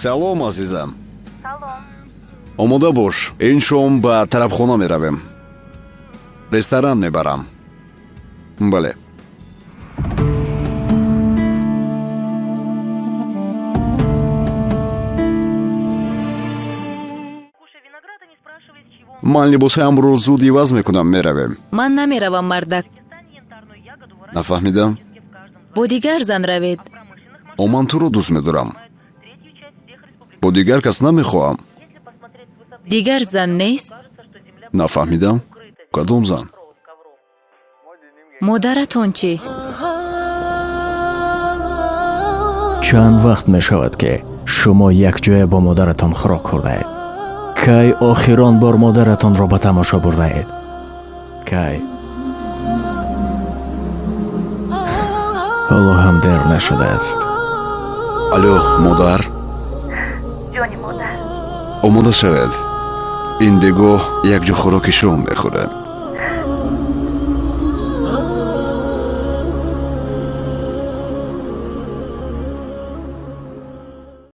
Салом, азизам. Омода бош, ин шом ба тарабхона меравем, ресторан мебарам, бале. Ман либосҳоямро зуд иваз мекунам, меравем. Ман намеравам, мардак. Нафаҳмидам. Бо дигар зан равед. О, ман туро дӯст медорам, бо дигар кас намехоҳам. Дигар зан нест? Нафаҳмидам, кадом зан? Модаратон чӣ? Чанд вақт мешавад, ки шумо якҷоя бо модаратон хӯрок хӯрдаед? Кай охирон бор модаратонро ба тамошо бурдаед? Кай? Ҳоло ҳам дер нашудааст. Алё, модар. Ҷони модар. Омода шавед, ин бегоҳ якҷо хӯроки шом мехӯрем.